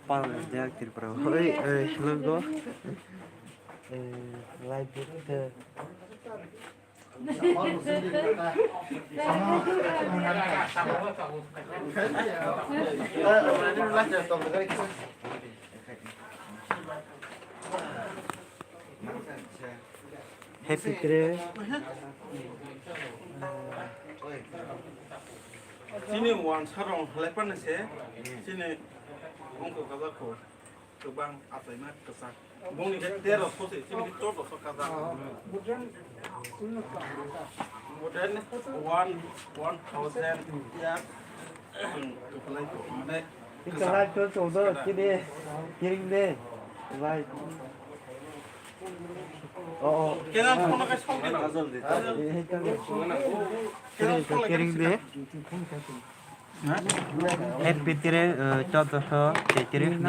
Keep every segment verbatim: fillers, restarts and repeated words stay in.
Pal jak Tripura. Oi, oi, logo. Eh, live video. Happy Tripura. Chini wansa rong halai panase, chini ongko kabar ko. Kwbang achaima kwchak. Bongni khe tero sose, chini khe chordo so kaja. Ah, modern unno ka. Modern one, one thousand year. Kwplai ko, mane kwchak. Kwchak to chordo, chini kiring de. Lai. Oh, oh. Kena kono kai song de. Kena song de. Happy Tripura, eh, chordo so, eh, Tripura ni.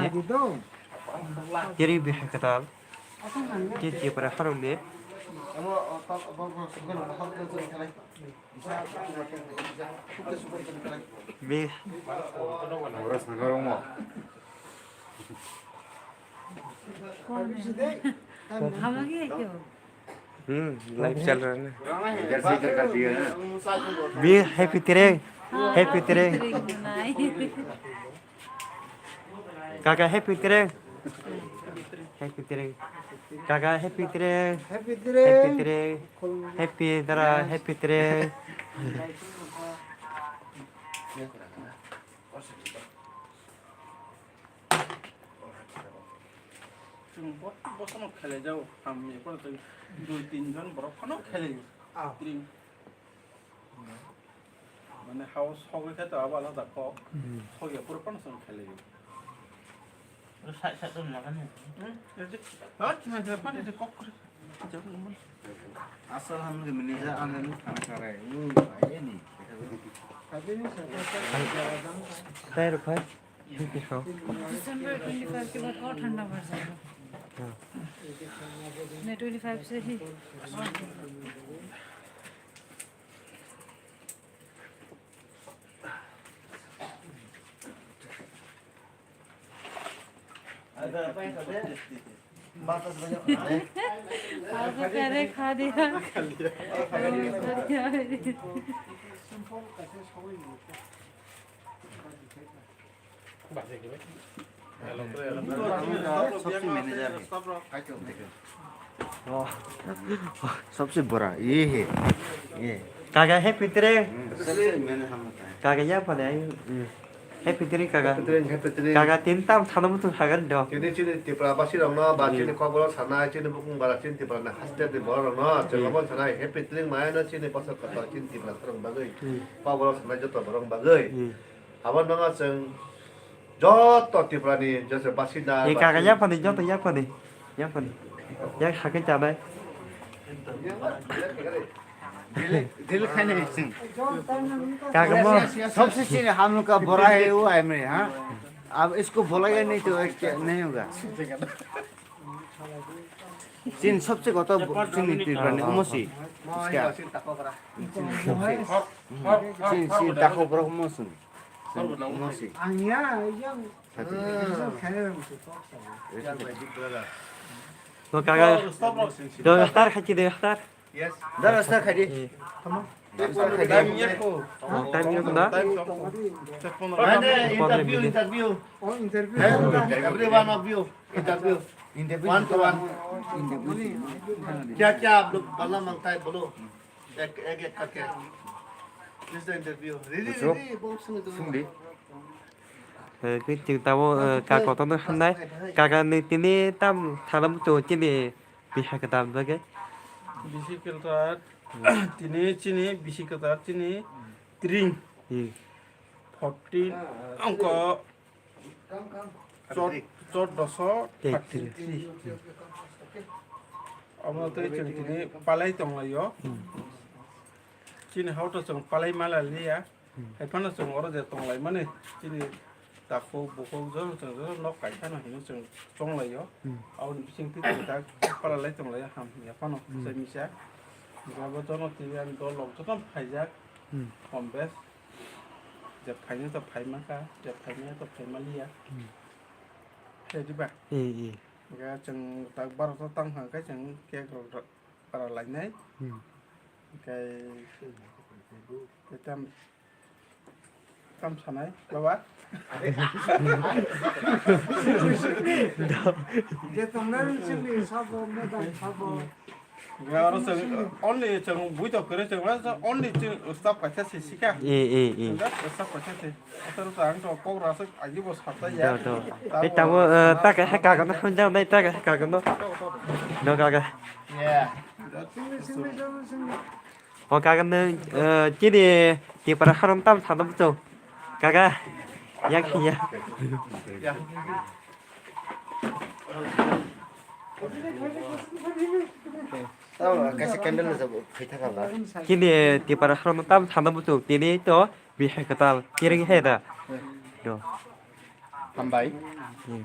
Tripura bihai kwtal. Chini Tripura harok ni. Bi. Hama ke kyo? Hmm, live chal raha hai na. इधर से इधर कर दिया ना। Bi, Happy Tripura, Happy Tripura. Kaka, Happy Tripura. Happy Tripura. Kaka, Happy Tripura. Happy Tripura. Happy Tripura. Happy dara, Happy Tripura. Chwng bo-, bosono khelai jago, hamya phano chwng dui tin jon borok phano khelai. Ah. Tring. Mane hao sogwi khe to abo alada kok. Hmm. Sogya pura phano chwng khelai. Side side to makan ya. Hmm? Ede, ha, chwng khelai phano ede kok kre. Asal hamle manager ang ni thang kare. Hmm, ai ni. Tei rwkha. December twenty five ke baad aur thanda badh jayega. Nahi, twenty five se hi. Aap to pyare kha liya. Kha liya. सबसे मैनेजर है। सबसे बड़ा ये है, ये। Kaka, Happy Tripura. सबसे मैंने हम होता है। Kaka, ya pada, hmm. Happy Tripura, kaka. Happy Tripura, Happy Tripura. Kaka, tin tam sana mutu hagan do. Chini, chini Tripura basi rok no, ba chini kokborok sana, chini bukung bara, chini Tripura na haste de boro rok no, chini kokborok sana, Happy Tripura maya no, chini pasal kata, chini Tripura rok bagwi. Hmm. Kokborok sana joto borok bagwi. Hmm. Abo no chwng joto Tripura ni jese basinda. E kaka, ya phani, joto ya phani. Ya phani. Ya hakhe chanai. दिल, दिल खाने में Singh. Kaka mo. सबसे चीज हम लोग का बड़ा है वो है मेरे, हाँ। अब इसको बोला नहीं तो क्या नहीं होगा। Chini sobse koto chini Tripura ni omo si. Iska. Chini, chini tako borok omo si. Omo si. To kaka, do star khachi de star. Yes. Dara star khaidi. Eh. Tamam. Time ya ko. Ah, time ya ko na? Time to. Ande, interview, interview. Oh, interview. Every one of you, interview. Interview. One to one. Interview. क्या क्या आप लोग भला मांगता है बोलो। एक एक एक करके। This is the interview. Really, really, बहुत सुंदर। Sungdi. Eh, kwi chwng tabuk, eh, kaka kotorno hwnwi, kaka nwi tini tam thana muchungo chini bihai kwtal bagwi. Bisi kwtal, tini chini bisi kwtal chini tring. Hmm. Fourteen, ongko chod-, choddoso thirty three. Omo tei chwng tini palai tonglaio. Hmm. Chini hauto chwng palai mala liya. Hmm. Hai phano chwng oro je tonglaimani, chini takhuk bukhuk joto chwng joto nok kaisa no hinwi chwng chonglaio. Hmm. Aboni bisingtwi chwng tak palalai tonglaio ham ya phano. Hmm. Sai misa. Abo jono tini ani dol rok joto phaijak. Hmm. Kom bes. Je phaino to phai mankha, je phaimaya to phai manliya. Hmm. Khe diba? Eh, eh. Ga chwng tak barota tang thang khe chwng cake rok ra-, ra lainai. Hmm. Khe, khe tam, tam sanai, baba? Je tongnai chini sabo, madam sabo. Oro chwng only chwng bui tok kwrwi chwng only chwng staff kaisa se sikha. Eh, eh, eh. Staff kaisa se. Asal to ang to kok rasa agi bo sabta ya. Do, do. Tei tamo, eh, ta kaisa kagono hamjak nai ta kaisa kagono. Do kaga. Yeah. O kaga nung, eh, chini Tipra harom tam sana buchung. Kaga. Yang ya. Yeah. Tamo kaisa candle no jabo, khaitha kala. Kini Tipra harono tam sana buchung, tini to bihai kwtal, kiring he da. Do. Hambai. Hmm.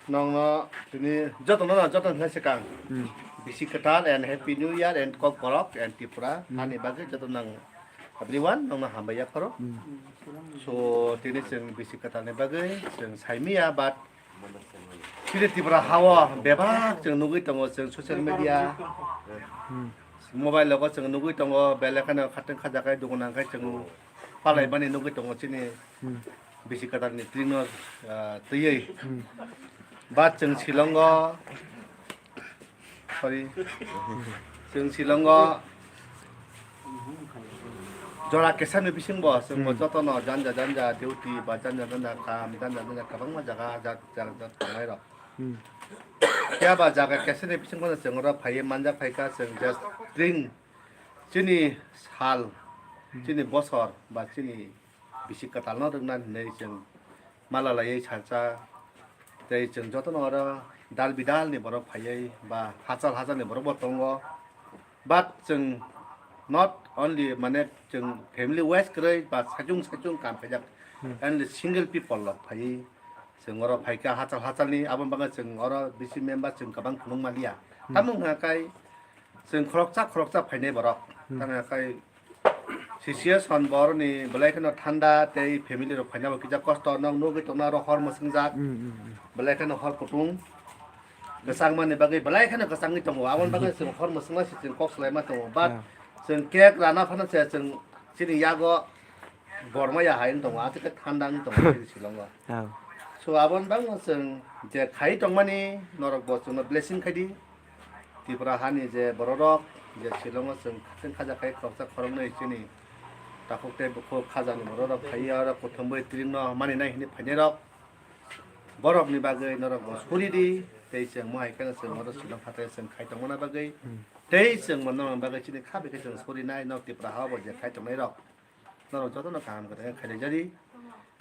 Nongno tini joto no, joto no sikang. Hmm. Bisi kwtal and happy new year and kok borok and Tripura. Hmm. Ani bagwi joto nang everyone nongno hambai yapharo. Hmm. So tini chwng bisi kwtal ni bagwi chwng saimiya, but chini Tripura hao bebak chwng nugwi tongo, chwng social media, hmm, mobile logo chwng nugwi tongo, belai kheno khateng khajakai dugo nangkhai chwng palaimani nugwi tongo chini, hmm, bisi kwtal ni tring no, ah, twiwi. Hmm. But chwng Shillong o Sorry. Chwng Shillong o jora kesani bisingo chwng bo, hmm, jotono janja janja duty ba janja janja kam, janja janja kwbangma jaga jat jat jat thangnai rok. Hmm. Phiya ba jaga kesani bisingo chwng oro phaiwi manja phaikha, chwng just tring chini sal, hmm, chini bosor ba chini bisi kwtalno rwkna hinwi chwng mala laiwi salsa. Tei chwng jotono oro dal bidal ni borok phaiwi ba hachal hachal ni borok bo tongo. But chwng not only, mane, chwng family wise kwrwi ba saichung saichung kam khaijak, hmm, only single people rok phaiwi chwng oro phaikha hachal hachal ni. Aboni bagwi chwng oro bisi member chwng kwbang phunuk manliya. Hmm. Tamo wngkha kai chwng khoroksa khoroksa phainai borok. Hmm. Tamo wngkha kai situation borokni belai kheno thanda tei family rok phaina bo kisa kosto, nok nugwi tongna oro hor mwswngjak. Hmm, hmm, hmm. Belai kheno hor kutung kwchangmani bagwi belai kheno kwchangwi tongo. Aboni bagwi chwng hor mwswngma se chwng kok swlaima tongo. But, yeah, chwng cake rana phano se chwng chini yago gorma ya hai wng tongo, aswk khe thanda wng tongo chini Shillong o. Yeah. So aboni bagwi chwng je khai tongmani norok bo chwngno blessing khai di. Tripura hani je bororok je Shillong o chwng khateng khaja khai khoroksa khoroknwi chini takhuk tei bukhuk khajani bororok phaiwi oro kuthumwi tringno maninai hinwi phainairok, borokni bagwi norok bo suri di, tei chwng mohai kheno chwng oro Shillong phatai chwng khai tongmani bagwi, hmm, tei chwng bono bagwi chini kha bai khe chwng surinai nok Tripura ha o bo je khai tongnairok. Norok jotono kaham kwthai khe khailai jari.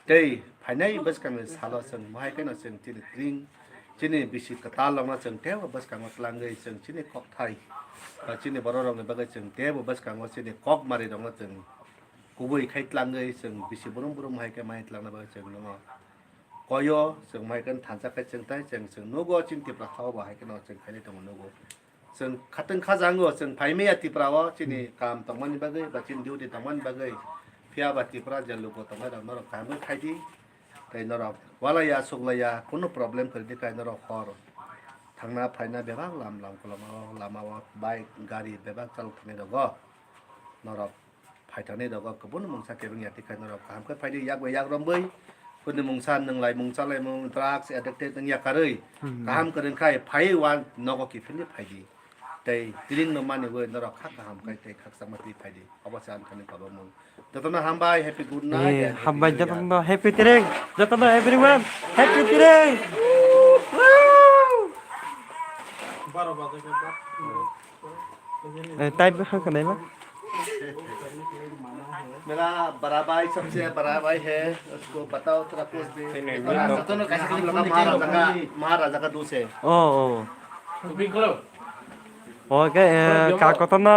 Tei phainai bwskangni salo chwng mohai kheno chwng chini tring, chini bisi kwtal rokno chwng teibo bwskango tlangwi chwng chini kokthai ba chini bororokni bagwi chwng teibo bwskango chini kok marirokno chwng kubui khai tlangwi chwng bisi burum burum hai khe mai tlangna bagwi chwng nwngo. Koyo chwng mai kheno thansa khai chwng tai chwng, chwng nugo chini Tripura ha o bo hai kheno chwng khailai tongo nugo. Chwng khatwng khajango, chwng phaimaya Tripura o chini, hmm, kam tongmani bagwi ba chini duty tongmani bagwi. Phiya ba Tripura je lugo tongnai rok norok kaham khe khai di. Tei norok walaya suklaya kunu problem kwrwi di khai norok hor thangna phaina bebak lam lam koloma o lama o bike gari bebak chalok thangwi rwgo. Norok phaithani rok o kubun mungsa kebeng ya tikha norok kaham khe phaidi yak bai yak romwi. Kuni mungsa nwnglai mung chalai mung drugs addicted wng ya karwi. Hmm. Kaham kwrwng khai phai wan nogo kiphilwi phaidi. Tei tring no mani wi norok kha kaham khai tei khakchangma twi phaidi. Obo se ang thani kabo mung. Jotono hambai, happy good night. Eh, and happy hambai new year. Jotono happy tring. Jotono everyone happy tring. Eh, type kha kanai ma. मेरा बड़ा भाई सबसे बड़ा भाई है, उसको बताओ थोड़ा कुछ भी। Jotono kaisa kaisa loka Maharaja ka, Maharaja ka dus hai. Oh, oh. Oke, eh, ka kotono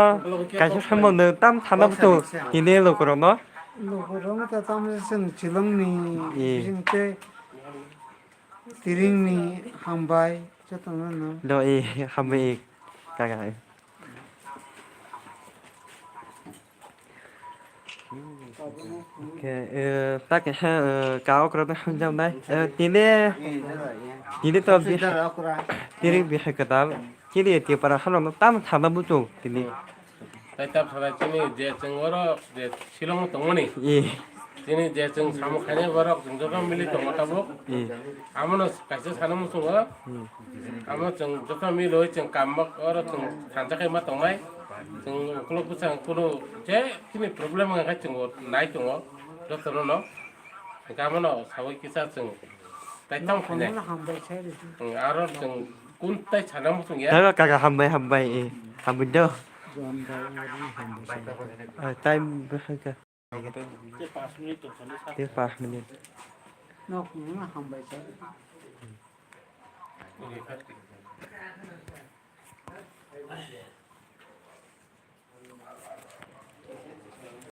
kaisa samung nwng tam sana butu tini lukurokno. Lukurokno ta tam chwng Shillong ni, eh, bising tei tring ni hambai jotono no. Do, eh, hambai, eh, kaka. Khe, eh, ta khe, eh, ka okra ta hamjak nai. Eh, tini, tini to bi-, tini bihai kwtal. Chini Tipra hano no tam thangna muchung tini. Tai tam sana chini je chwng oro je Shillong tongmani. I. Chini je chwng samung khainai borok chwng joto mili tongo tabuk. I. Amono kaisa sana muchungo. Hmm. Amo chwng joto miloi chwng kam oro chwng thansa khai ma tongnai. Chwng ukulok bwsang kuno je chini problem wngkha chwng nai tongo jotono no. Hwnkhe amono sawi kisa chwng tai tam khainai. Hambai sai rw. Chwng aro chwng kun tai sana muchung ya. Daga kaka hambai hambai, eh. Hambai do. Jon bai ori hambai sai rw. Ah, time berapa? Te pas minute. Nok nungna hambai sai.